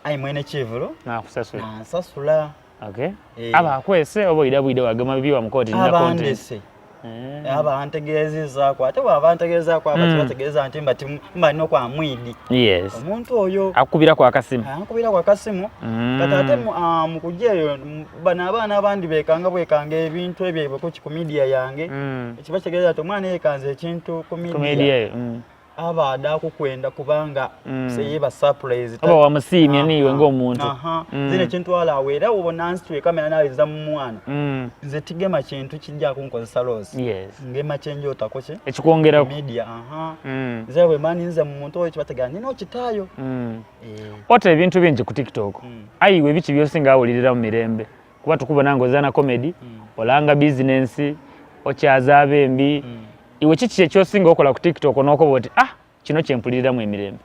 Ayi mwene kivulu nakusasula nansasula. Okay. Eh. Aba akwese oba oida bwide wagema bibi wa mukoti nina content. Abandese. Eh. Aba antegeezezaako ate bw'aba antegeezaako aba mm. kibategeeza nti mba mba nina okwamwidi. Yes. Omuntu oyo akukubirako akasimu. Ankubirako akasimu. Mm. Kati ate ah, mu kujja eyo bano abaana abandi beekanga bwekanga ebintu ebyo ku media yange. Mm. Kiba kitegeeza nti omwana yeekanze ekintu ku media. Ku media eyo. Mm. Aba ada kukwenda kubanga mm. seyeba surprise oba wamusiimye niiwe ng'omuntu mm. zine kintwala awo era obona nsitwe kamera naliza mu mwana mm. nze tigema kintu kijja kunkozesa loss yes. ngema kyenjotako ki ekikwongerako media aha mm. nze bwe mani nze mu muntu oyo kibategana nina okitaayo mm. eh. ota ebintu bingi ku tiktok mm. ayiwe biki byosinga awulirira mu mirembe kuba tukubona ng'ozaana comedy mm. olanga bizinensi okyaza abembi mm. Iwe kiki ekyosinga okola ku TikTok n'okoba oti ah kino kye mpuliriramu emirembe?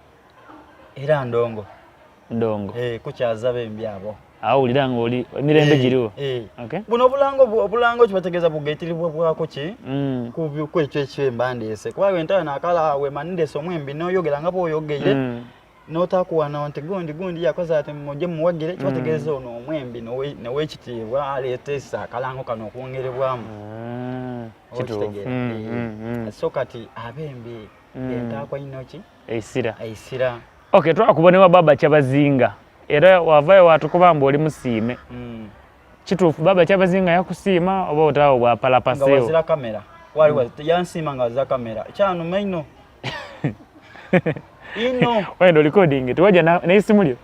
Era ndongo. Ndongo. Eh, kukyaza bembi abo. Awo wulira nga oli emirembe eh, giriwo. Eh. Okay. Buno obulango obulango kibategeeza bugaitirirwa bwako ki? Mm. Ku ku ekyo ekyemba ndeese. Kuba wentaba nakala we mandeese omwembi n'oyogera nga bw'oyogeire. Mm. N'otakuwana nti gundi gundi yakoze ati mujje muwagire kibategeeza mm. ono omwembi nowekitiibwa aleetesa akalango kano okwongerebwamu. Mm. Okitegeera. Mm, mm, mm. So kati abembi mm. entaakwa ino ki? Eisira. Eisira. Okay, twakubona wa baba Kyabazinga era wavayo watukuba mbu oli musiime. Mm. Kituufu baba Kyabazinga yakusiima oba otaawo Nga bwapalapaseewo? wazira kamera. Wali mm. yansiima nga wazira kamera. Kyanuma ino. Ino. Wenda recording tiwajja n'esimu lyo.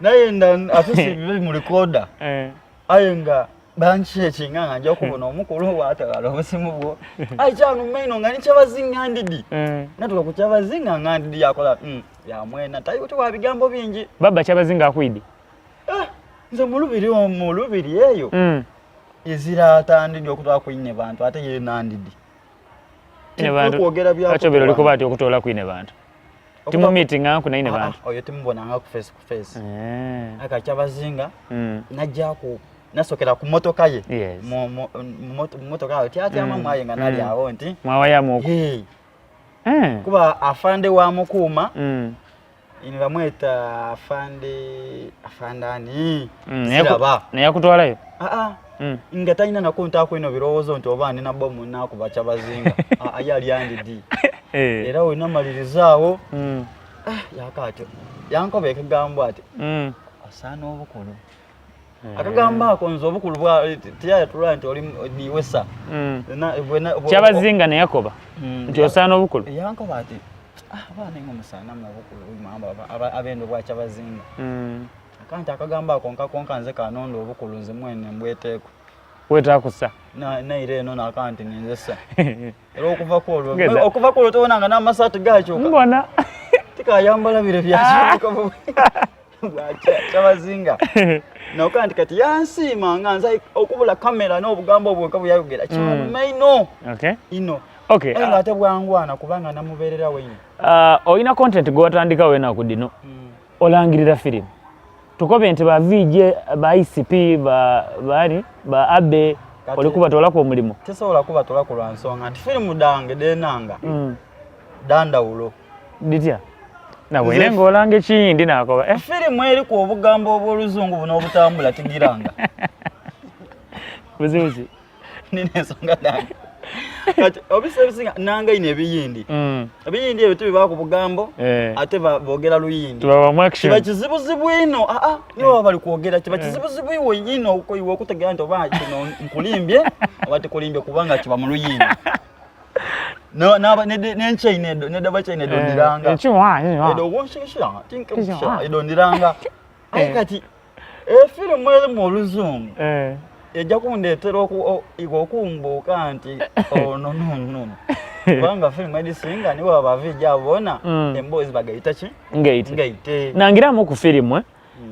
Naye nda ate si bibe mu recorder. Eh. Aye nga banchekinga nga nja okubona omukulu watwala obusimu bwo. Aye kyanuma ino nga ni Kyabazinga ndidi. Eh. Natuka ku Kyabazinga nga ndidi yakola mm, ya mwena tayo wa bigambo bingi. Baba Kyabazinga akwidi. Eh, nze mulubiri mulubiri eyo mm. ezira atandidi okutwala kwine bantu ate ye nandidi kwogera byakyobera oli kuba ati okutoola kwine bantu timu meeting anku naine ah, bantu ah, oyo timubonanga ku face ku face eh. aka kyabazinga mm. najja ku nasokera ku motoka ye yes. mu motoka ayo tyatyama mm. mwaye nga nali mm. awo nti mwawayamu eh. kuba afande wa mukuuma mm. Ini bamweta afande afande ani mm, siraba naye akutwalayo aa ah, ah. mm. nga talina nako ntaako ino birowoozo nti oba nina bomu nakuba kyabazinga ah, aye ali andidi eh. era wenamaliriza mm. ah, yaka atyo yankoba ekigambo ati mm. osaana obukulu eh. akagambo ako nze obukulu tiyayatula nti oli niwesa mm. kyabazinga neyakoba mm. nti osaana obukulu yankoba ati ah, abaana ingo musaanamu obukulu abendo bwakyabazinga mm. akanti akagambo ako nkakonka nze kanonda obukulu nze mwene mbweteeko wetakusa naire eno nakanti ninzesa era okuva kwolwo okuva kwolwo tobona nga n'amasaati gakyuka mbona tikayambala bire byakyuka kyabazinga noka nti kati yansiima nga nze okubula kamera n'obugambo obwo bwe yayogera mm. kyaluma ino ino okay. nga ate bwangwana kubanga namubeererawo ino ah, olina content gwewatandikawo enaku dino mm. olangirira firimu tukobe nti ba VJ ba ICP ba bani ba abe oli kubatolaku omulimu tesobola kubatolaku lwa nsonga nti firimu dange denanga mm. dandawulo ditya nabwene ng'olanga ekiyindi nakoba eh? firimu eriku obugambo obw'oluzungu buno obutambula tigiranga buzibu ki nina ensonga dange kati obisa ebisinga nanga ino ebiyindi mm. ebiyindi ebyo tubibaku bugambo eh. ate bogera luyindi kiba kizibuzibu ino aa ah, ah, niwe baba bali kwogera kiba eh. kizibuzibu iwe ino iwe okutegera nti oba kino nkulimbye oba tikulimbye kubanga kiba mu luyindi nenchain edo nedaba chain edo eh, ndiranga edo edo ndiranga aye kati efirimu erimu oluzungu ejja kundeetera okumbuuka nti ono nonono kubanga firimu edisinga nibo babavija abona mm. emboozi bagayita ki ngaite nangiramu ku firimu eh?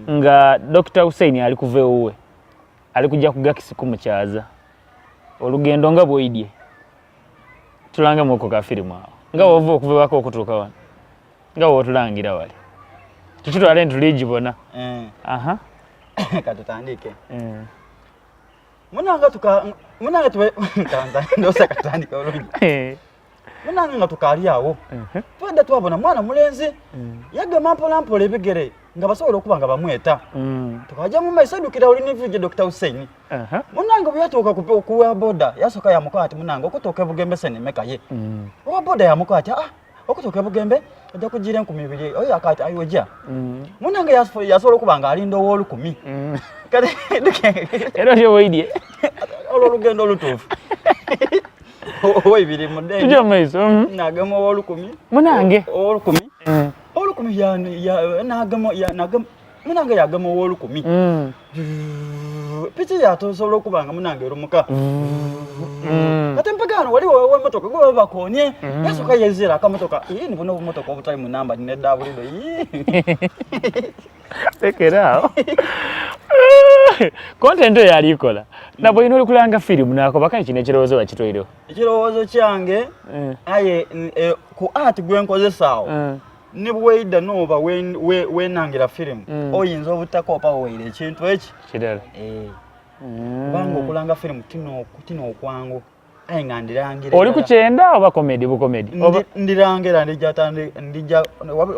mm. nga Dr. Hussein ali kuva ewuwe ali kujja kugakisi kumukyaza olugendo nga bwoidye tulange muko ka firimu awo nga wova okuva ewaka okutuuka wano nga wotulangira wali tukitwale nti tuligibona eh. aha katutandike eh. munanga tuka munanga tube ndosa katandika olungi eh. munanga nga tukali awo mhm. twenda twabona mwana mulenzi mm. yagema mpola mpola ebigere nga basobola okuba nga bamweta mm. tukaja mu maiso dukira oli nevije Dr. Hussein munange bwe yatuuka ku wa boda yasooka yamukola ati munange okutuuka ebugembe senimeka ye mm. owa boda yamukola ati ah okutuuka ebugembe ojja kugira enkumi ibiri oyo akati ayi ojja mm. munange yasobola okuba nga alinda ow'olukumi mm. era otyo weidye olwo olugendo olutuufu owa ibiri mudde tujja mu maiso mm. nagema ow'olukumi munange ow'olukumi ow'olukumi nagema munange yagema ow'olukumi mm. piki yatosobola okuba nga munange erumuka mm. kati mpagano wali wemotoka gwe baba bakonye mm. yasooka yezera akamotoka ii nibona obumotoka obutali mu namba nedda bulido tekeraawo content oyo alikola nabwe oli kulanga firimu nakoba kale kino ekirowoozo bakitwaireho ekirowoozo kyange eh. aye eh, ku art gwenkozesaawo eh. ne bweida noba wenangira firimu Mm. oyinza obutakopa waire ekintu eki kirala Eh, Mm. kubanga okulanga firimu tino okwangu aye nga ndirangira oli kukyenda oba comedy bukomedi oba ndirangira ndija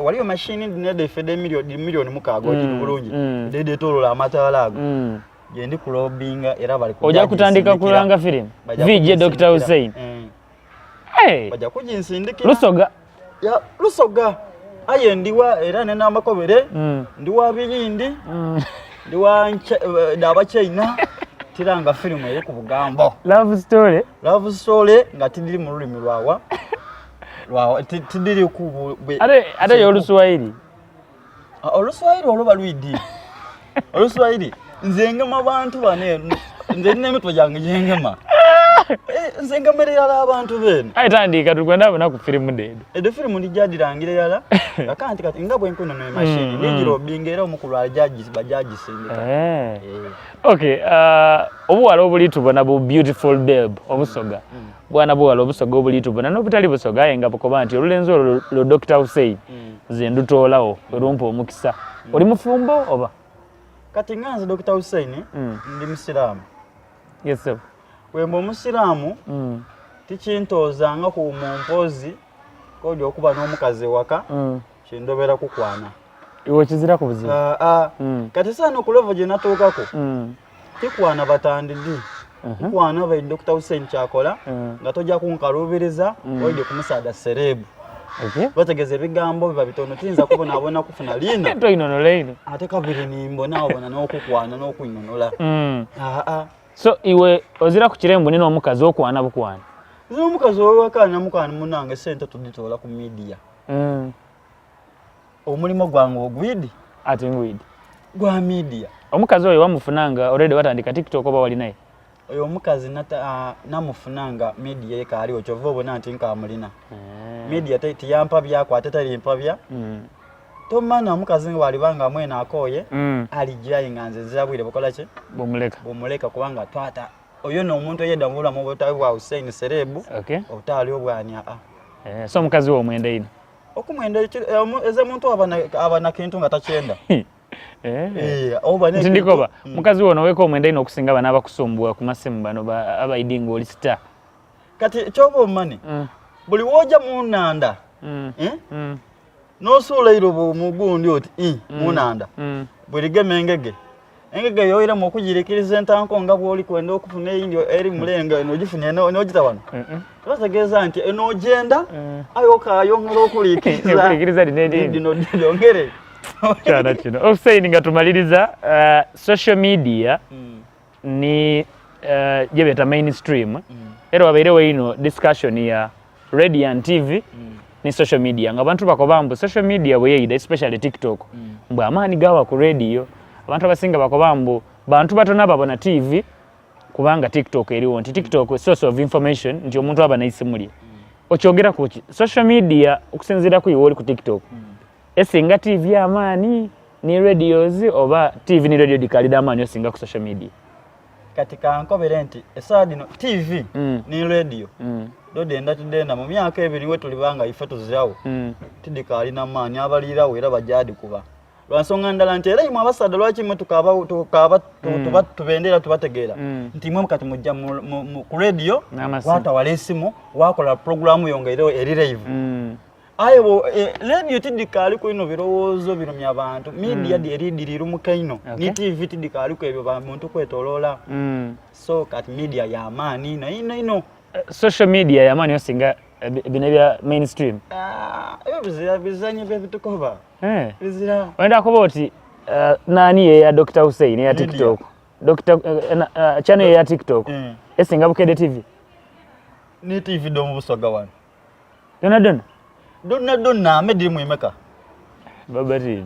waliyo mashini ndineda efede miliyoni mukaaga ogiri Mm, bulungi mm. dedetolola amataala ago Mm. gyendi kulobinga era bali ojja kutandika kulanga firimu Bajja VJ Dr. kuginsindikira. Hussein Mm. Hey, bajja kuginsindikira lusoga Ya, lusoga aye ndiwa era nenamakobere Mm. ndi wa biyindi Mm. ndi wa daba china Tiranga firimu eri ku bugambo. Love story. Love story nga tidiri mu lulimi lwawa. Lwawa tidiri ku Ate ate yo Oluswahili. Ah, Oluswahili olwo balwidi. Oluswahili nze ngema bantu bane nze nina emitwe gyange gyengema. Eh, nze ngemera irala abantu bene. Aye tandika tukwenda abona ku firimu dedo. Edo firimu ndijadirangira irala. Akanti kati nga bwe nkuno machine ndigirobinga era omukulu ajaji bajajisindika. Eh. eh. Okay, obuwala obuli tubona bu beautiful babe obusoga. Bwana buwala obusoga obuli tubona n'obutali busoga aye nga bukoba nti olulenzi olwo lo Dr. Hussein nze ndutoolawo olumpa omukisa. Oli mufumbo oba? Kati nga nze Dr. Hussein ndi musiraamu. Yes sir. Wemba omusiraamu tikintoozanga ku mumpozi kodi okuba n'omukazi ewaka kindobera kukwana. Iwe kizira ku buzibu. Kati saano ku level gye natuukako tikwana batandidi kukwana bai Dr. Hussein kyakola nga tojja kunkaluubiriza oidye ku musaadha serebu. Bategeeza ebigambo biba bitono tiyinza kubonaabona kufuna liina toinonola ino ate kabiri nimbonaabona n'okukwana n'okwinonola. So iwe ozira ku kirembo nina omukazi okwana bukwana. Nze omukazi owewaka namukwana munange sente tuditoola ku media. Omulimo gwange ogwidi ati ngwidi gwa media. Omukazi oyo wamufunanga already watandika TikTok oba wali naye? Oyo omukazi namufunanga media ekaaliwo kyova obona nti nkamulina. Media tiyampa byako ate talimpa bya. Tomana omukazi nga walibanga mwene akooye alijjayo nga nze nzira bwire bukola ki? Bumuleka. Bumuleka kubanga twata oyo n'omuntu eyedda mu bulamu obutali bwa Hussein Serebu obutali obwani aa. So omukazi wo omwenda ino? Okumwenda eze muntu aba na kintu nga takyenda. Nti ndikoba mukazi wo noweka omwenda ino okusinga bano abakusumbuwa ku masimu bano abaidi nga oli star. Kati kyoba omani buli woja mu nnanda n'osuula eirobo mu gundi oti mu nnanda bwerigema engege engege yoiramu okugirikiriza entanko nga bwoli kwenda okufuna eyindi eri mulenga n'ogifuna n'ogita wano bategeeza nti enogyenda aye okayongera okuliikiriza lino lyongere kyana kino Hussein nga tumaliriza social media ni gye beeta mainstream era wabairewo ino discussion ya radio and TV ni social media nga abantu bakoba mbu social media bwe yeida especially TikTok mbu amaani gawa ku radio abantu abasinga bakoba mbu bantu batono ababona TV kubanga TikTok eriwo nti TikTok source of information nti omuntu aba n'eisimu lye okyogera ku ki social media okusinziira ku iwe oli ku TikTok esinga TV amaani ni radios oba TV ni radio dikalida amaani osinga ku social media? Kati kankobere nti esawa dino TV ni radio dodenda tidenda mu myaka ebiri we tulibanga ife tuzirawo tidikaalina maani abaliirawo era bajadikuba lwa nsonga ndala nti era imwe abasaadha lwaki mwe tukaaba tuba tubendera tubategeera nti imwe kati mujja ku radio watawala esimu wakola programu yo nga eri live. Aye radio tidikaaliku ino birowoozo birumya abantu media eri dirirumuka ino ni TV tidikaaliku ebyo ba muntu kwetoloola. So kati media y'amaani ino ino ino. Social media y'amaani osinga bino ebya mainstream. Ebyo bizira bizanyo byebitukoba. Bizira. Wenda kuba oti nani ye ya Dr. Hussein ya TikTok. Dr. Channel ya TikTok. Esinga Bukedde TV. Ni TV do mu Busoga wano. Dona dona. Dona dona amedi mu imeka. Baba TV.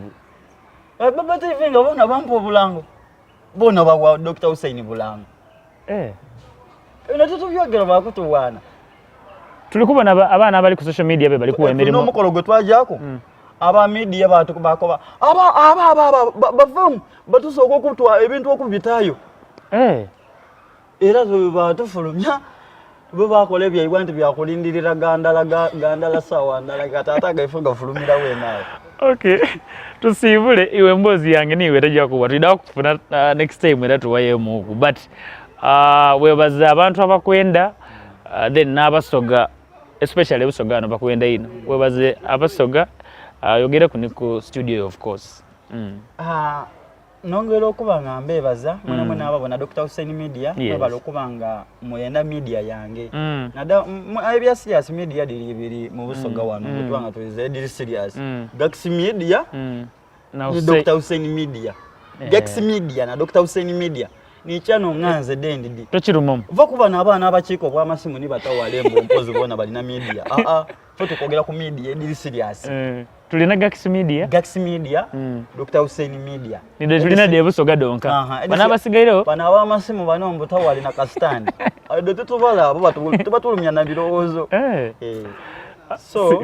Baba TV nga bona bampa obulango. Bona bawa Dr. Hussein bulango. Eno tutubyogera bakutuwaana. Tuli kubona abaana abali ku social media be bali kuwa emirimu. N'omukolo gwe twajjako aba media bakoba aba aba aba aba bavamu batusooka okutwa ebintu okubitaayo. Era batufulumya bo bakola ebyaibwa nti byakulindirira gandala gandala sawa ndala kati ate agaife gafulumira weenaawo. Okay, tusiibule iwe emboozi yange niiwe tejja kuwa tulina kufuna next time era tuwayemuuku but webaza abantu abakwenda then n'abasoga especially busoga wano bakwenda ino webaze abasoga yogereku ni ku studio of course. Nongera okuba nga mbebaza mwena mwena ababona Dr. Hussein Media mwebala okuba nga mwenda media yange. Nada ebya serious media diri biri mu Busoga wano kutuba nga tulize diri serious. Gax Media ni Dr. Hussein Media. Gax Media na Dr. Hussein Media. Ni channel nga nze dendidi. Tokirumamu. Va kuba n'abaana abakiika obw'amasimu ni batawala embo mpozi bona balina media. Ah ah. Fe tukwogera ku media ediri serious. Eh, tulina Gax Media. Gax Media, Dr. Hussein Media. Nide tulina de Busoga donka. Bano abasigairewo. Bano ab'amasimu bano mbu tawali na kasitandi. Ayo tetubala abo tubatulumya na birowoozo. Eh. Eh. So,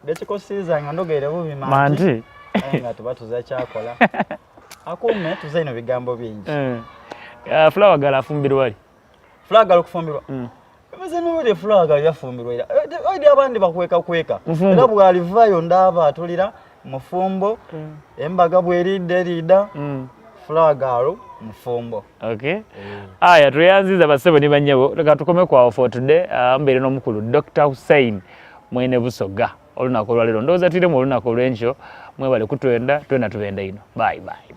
Bekikosiiza nga ndogeire bubi manti. Manti. Nga tuba tuza kyakola. Akuume tuze ino bigambo bingi. Eh. Flower girl afumbirwa wali. Flower girl okufumbirwa. Bimaze n'obudde Flower girl yafumbirwa era. Oidi abandi bakweka kweka. Era bw'alivaayo ndaaba atulira mufumbo. Embaga bw'eridda erida. Flower girl mufumbo. Okay. Aya tweyanziza basebo ni banyabo leka tukome kwawo for today. Mbeere n'omukulu Dr. Hussein mwene Busoga olunaku olwaleero ndowooza twiremu olunaku olw'enkyo mwebale kutwenda twena tubenda ino. Bye bye.